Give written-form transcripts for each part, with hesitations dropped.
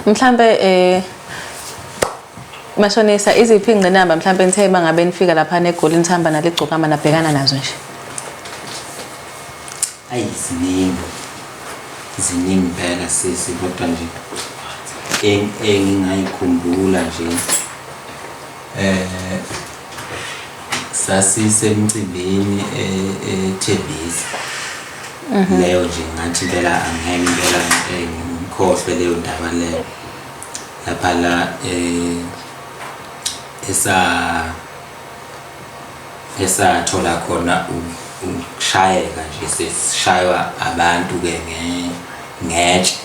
Mhlambe Mashonisa, iziphi ingqinamba mhlambe nithe mangabe nifika lapha neGoli nihamba naligcokama nabhekana nazo nje? Ayi, ziningi, ziningi impela sisi, kodwa nje engingayikhumbula nje, sasisemcimbini eThembisa. Leyo nje ngathi impela angeke impela ngikhohlwe leyo ndaba leyo. Lapha la esathola khona ukushayeka nje, sesishaywa abantu-ke ngetshe,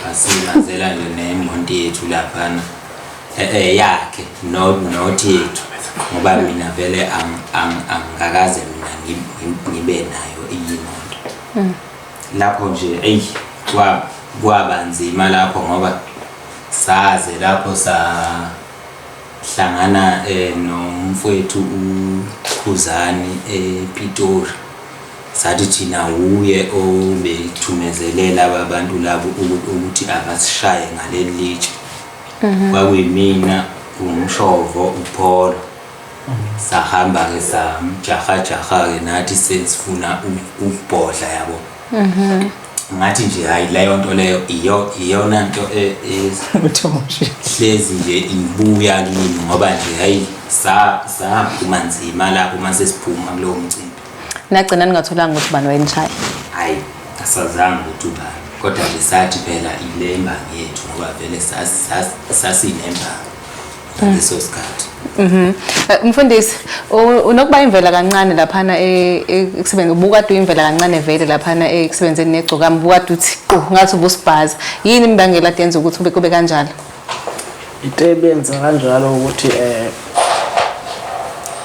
basimazela nje nemonti yethu laphana, yakhe, not yethu, ngoba mina vele angikakaze mina ngibe nayo imoto. Lapho nje eyi kwaba nzima lapho, ngoba saze lapho sahlangana nomfowethu uKhuzani ePitori, sathi thina wuye obethumezelela abantu labo ukuthi abasishaye ngaleli litshe. Kwakuyimina, uMshovo, uPaul. Sahamba-ke samjahajaha-ke nathi sesifuna ukubhodla, yabo. Ngathi nje hayi, leyo nto leyo iyona nto hlezi nje ibuya kimi, ngoba nje hayi saphuma nzima lapho uma sesiphuma kulowo mcimbi. Nagcina ningatholanga ukuthi ubani wayenishaya? Hayi, asazange ukuthi ubani, kodwa nje sathi phela ile mbangi yethu, ngoba vele sasinembangi ngaleso sikhathi. Mfundisi, unokuba imvela kancane laphana ekusebenzeni, ubukade uyimvela kancane vele laphana ekusebenzeni negcokama, ubukade uthi qu ngathi ubusibhaza. Yini imbangela yenza ukuthi kube kanjalo? Into ebenza kanjalo ukuthi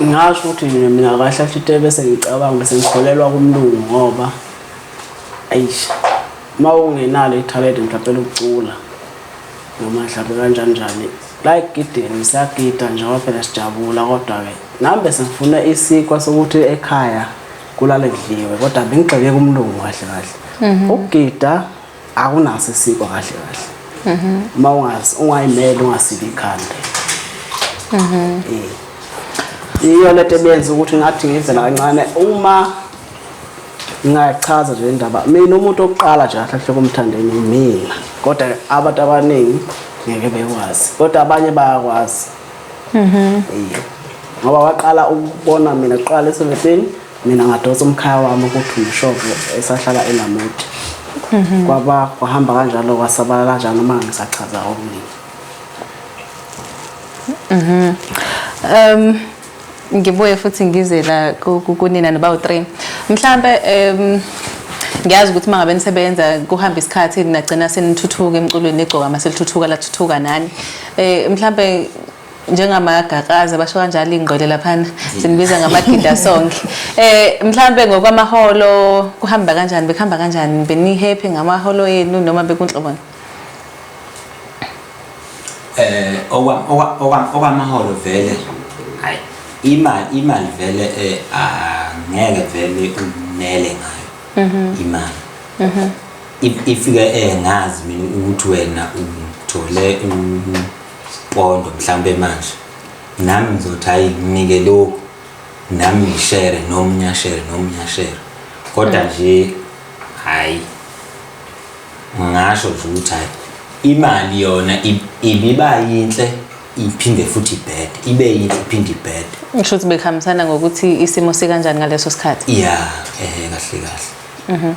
ngasho ukuthi mina kahle kahle into ebese ngicabanga bese ngikholelwa kumlungu, ngoba eish, uma ungenalo ithalente mhlawumbe lokucula noma mhlawumbe kanjani njani, la ekugideni siyagida nje ngoba phela sijabula, kodwa-ke nami bese ngifuna isikwa sokuthi ekhaya kulale kudliwe, kodwa bengigxeke kumlungu kahle kahle. Ukugida akunaso isikwa kahle kahle, uma ungayimeli ungasiki ikhanda. Iyo lento ebenza ukuthi ngathi ngivela kancane. Uma ngingachaza nje indaba, mina umuntu oqala nje kahle kahle kumthandeni mina, kodwa abantu abaningi ngeke bekwazi, kodwa abanye bayakwazi. Ngoba waqala ukubona mina kuqala e-17, mina ngadonsa umkhaya wami ukuthi umshovo esahlala eNamuti. Kwaba kwahamba kanjalo, kwasabalala kanjalo, noma ngisachaza okuningi. Ngibuye futhi ngize la kunina noba u3. Mhlambe ngiyazi ukuthi mangabe nisebenza kuhamba isikhathi nagcina senithuthuka emculweni, negcokama selithuthuka lathuthuka nani. Mhlambe njengamagakaza basho kanjalo ingqwele laphana, sinibiza ngamagida sonke. Mhlambe ngokwamaholo kuhamba kanjani, bekuhamba kanjani, beni happy ngamaholo yenu noma bekunhloboni? Okwamaholo vele hayi, imali vele angeke vele unele ngayo imali. Ifike ngazi mina ukuthi wena uthole upondo mhlambe manje, nami ngizothi hayi nginike lokhu, nami ngishere nomunye ashere nomunye ashere, kodwa nje hayi ngasho nje ukuthi hayi imali yona ibiba yinhle iphinde futhi ibhede, ibe yinhle iphinde ibhede. Ngisho ukuthi bekuhambisana ngokuthi isimo sikanjani ngaleso sikhathi. Ya, kahle kahle.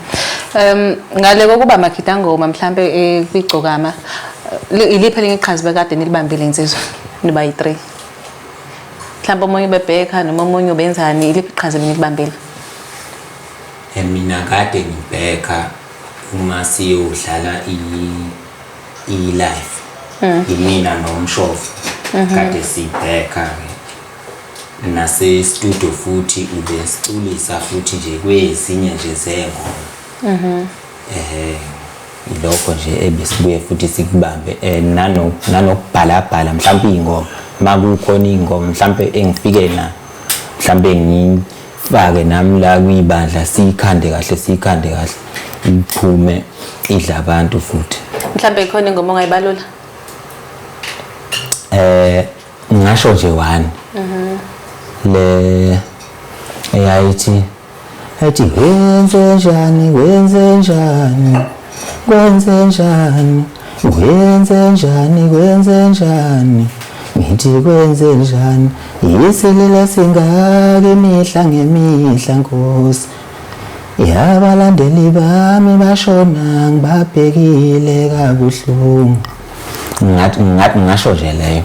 Ngale kokuba magidangoma mhlambe kwigcokama, iliphi elinye iqhaza bekade nilibambile insizwa niba yi-3? Mhlambe omunye ubebheka noma omunye ubenzani, iliphi iqhaza elinilibambile? Mina kade ngibheka uma siyodlala i-live, imina nomshovo kade sibheka-ke, nase-studio futhi ubesiculisa futhi nje kwezinye nje zengoma. Ilokho nje ebesibuye futhi sikubambe, nanokubhalabhala mhlawumbe iy'ngoma, uma kukhona iy'ngoma mhlawumbe engifike na mhlawumbe ngifake nami la kwibandla, siyikhande kahle, siyikhande kahle iphume idla abantu futhi. Mhlawumbe ikhona ingoma ongayibalula? Ngisho nje one le eyayithi ethi wenze njani, wenze njani, kwenze njani, wenze njani, kwenze njani, ngithi kwenze njani, isililo singaka imihla ngemihla Nkosi, yabalandeli bami bashona ngibabhekile kabuhlungu. Ngathi ngasho nje leyo.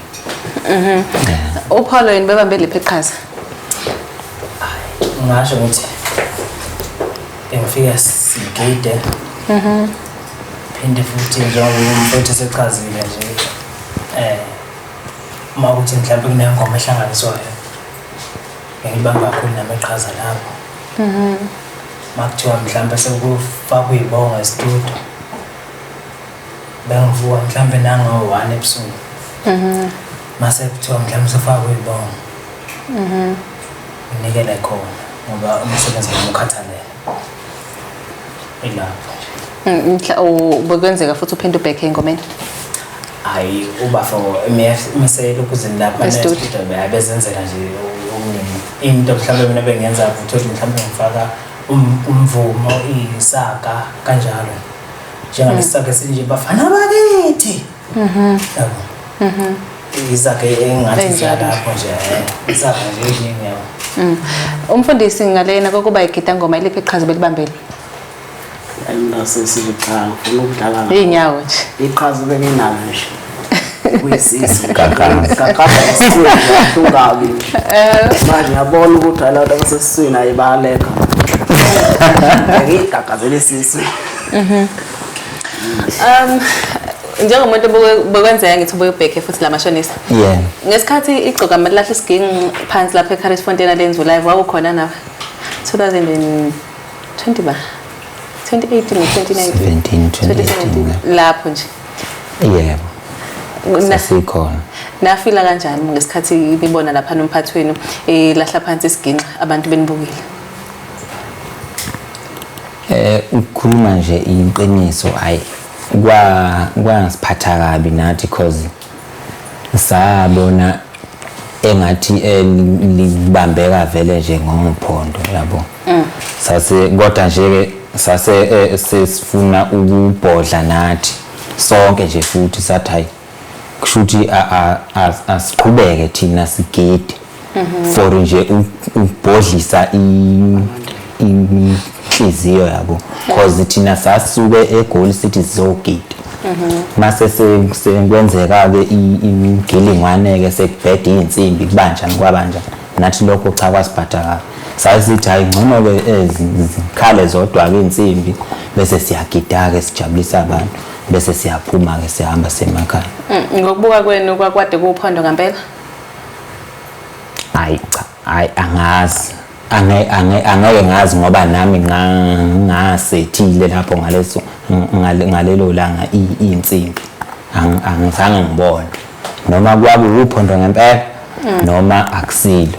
UPaulo yini bebambe liphi iqhaza? Ngasho ngithi bengifika sigide. Phinde futhi njengoba umfowethu esechazile nje, uma kuthi mhlawumbe kunengoma ehlanganiswayo, bengibamba kakhulu nami iqhaza lapho. Uma kuthiwa mhlawumbe sekufakwa iy'bongo esitudiyo, bengivuka mhlawumbe nango-1 ebusuku. Mase kuthiwa mhlawumbe sefakwe iy'bongo, nginikele khona ngoba umsebenzi wami ukhathalele. Ilapho nje. Bekwenzeka futhi uphinde ubheke engomeni? Hayi, uba for meselokuzini lapha E-studio. e-studio bezenzela nje okuningi. Into mhlawumbe mina bengiyenza ukuthi mhlawumbe ngifaka umvumo, isaga kanjalo. Njengalesi saga esinje, bafana bakithi. Yabo. Izaga engathi Enjalo. ziyalapho nje, izaga nje eziningi, yabo. Umfundisi ngalena kokuba igida ngoma, iliphi iqhaza belibambele? Hayi, mina sesithi cha, ngifuna ukudlala Iy'nyawo nje. Iqhaza benginalo nje kuyisisu. Gagaza. Gagaza esiswini kabi nje. Manje ngiyabona ukuthi hayi, labo abasesiswini ayibaleka, ngigagazela isisu. Njengomuntu bekwenzeka ngithi ubuye ubheke futhi la mashonisa. Yeah. Ngesikhathi igcoka lahle isiginci phansi lapha eCaris Fontaine lenziwe live, wawukhona nawe? 2020 ba 2018 no 2019? 17, 2018. Lapho nje. Yebo. Sasikhona. Nafila kanjani ngesikhathi nibona lapha nomphathi wenu elahla phansi isiginci abantu benibukile? Ukukhuluma nje iqiniso, hayi, kwangisiphatha kabi nathi, cause sabona engathi libambeka vele nje ngophondo, yabo. Sase kodwa nje ke sase sesifuna ukubhodla nathi sonke nje, futhi sathi hayi, kushuthi asiqhubeke thina sigide for nje ukubhodlisa inhliziyo, yabo, cause thina sasuke eGoli sithi sizogida. Mase sekwenzeka ke imgilingwane ke, sekubheda iy'nsimbi, kubanjani kwabanjani, nathi lokho cha, kwasiphatha kabi. Sasithi hayi, ngcono ke zikhale zodwa ke iy'nsimbi, bese siyagida ke, sijabulisa abantu, bese siyaphuma ke, siyahamba semakhaya. Ngokubuka kwenu kwakwade kuwuphondo ngempela? Hayi cha, hayi, angazi, angeke ngazi ngoba nami ngasethile lapho ngaleso ngalelo langa iy'nsimbi. Angizange ngibone noma kwabe uphondo ngempela noma akusilo.